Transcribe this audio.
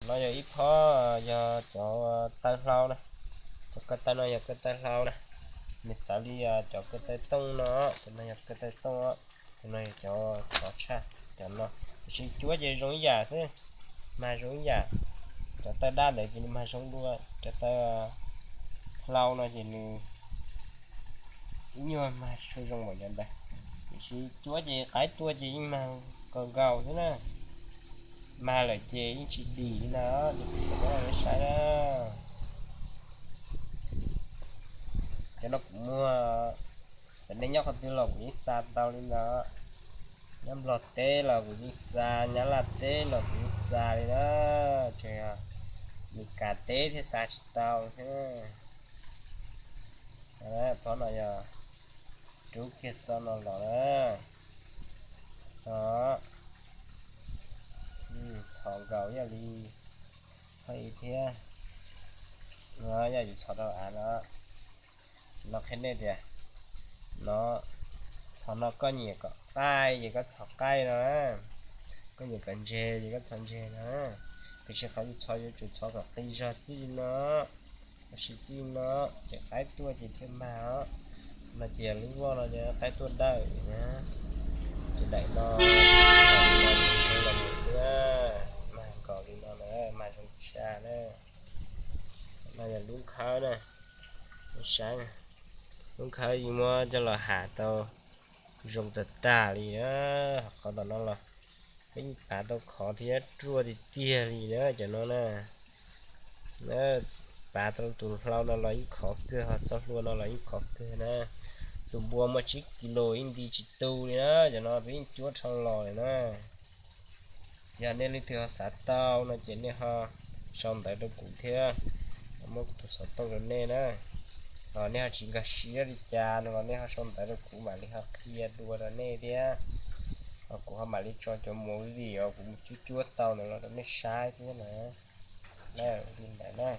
No yog ib phob, yog cov taw hlau na. Cov ko taw no yog ko taw hlau na. Nws txawv li cov ko taw tooj no. Cov no yog ko taw tooj, cov no yog cov khov tshaj cov no. Tiam sis cuab ces zoo ib yam xwb, mag zoo ib yam. Cov taw daj ntawd ces nws mag zoo dua, cov taw hlau no ces nws ib nyuag mag tsis zoo npaum cov ntawd. Tiam sis cuab ces qaib tuaj ces yeej mag nkaus nkaus xwb na. Mag lawm ces yeej tsis dim li no, ces kuv muab rau nej saib na. Cov no kuv muag, cov nej nyob qhov twg los kuv yeej xa tau li ntawd. Nyob Nplog teb los kuv yeej xa, Nyab Laj teb los kuv yeej xa li na. Tsuas yog Meskas teb thiaj xa tsis tau thiab. Phob no yog rub kiag txoj no los na. Txhov nkaus ib yam li phob ib thiab. No yog yus txhov rau av no. No qhia nej tias, no, txhov no koj nyiam kom qaij ces koj txhov qaij no, koj nyiam kom ntseg ces koj txhov ntseg no. Tiam sis qhov yus txhov yuav tsum txhov kom qis zog txij li no, kom siv txij li no, ces qaib tuaj ces thiaj mag os. No ces yog lub voj no ces qaib tuaj dawm na. Ces daim no, los mus xwb, mag nkaus li no na, mag zoo tshaj na. No yog lub khawb na, saib, lub khawb yeej muab coj los ham tau zoo tag tag li na. Qhov tom no los peb yeej pav tau khov thiab ruaj tiag tiag li na cov no na. Pav tau tus hlau no los yeej khov kawg, ho txoj hlua no los yeej khov kawg na. Tus npua muaj tsib kis lus yeej nti tsis tu li na, cov no peb yeej cuab rho los li na. Yog nej leej twg ho xav tau no ces nej ho sau ntawv rau kuv thiab, muab kuv tus xov tooj rau nej na. Los nej ho tsis nkag siab li cas no los nej ho sau ntawv rau kuv mam li ho qhia dua rau nej thiab. Ho kuv ho mam li tso cov movie uas kuv mus cuab cuab tau ntawd los rau nej saib thiab na. Li ntawd na.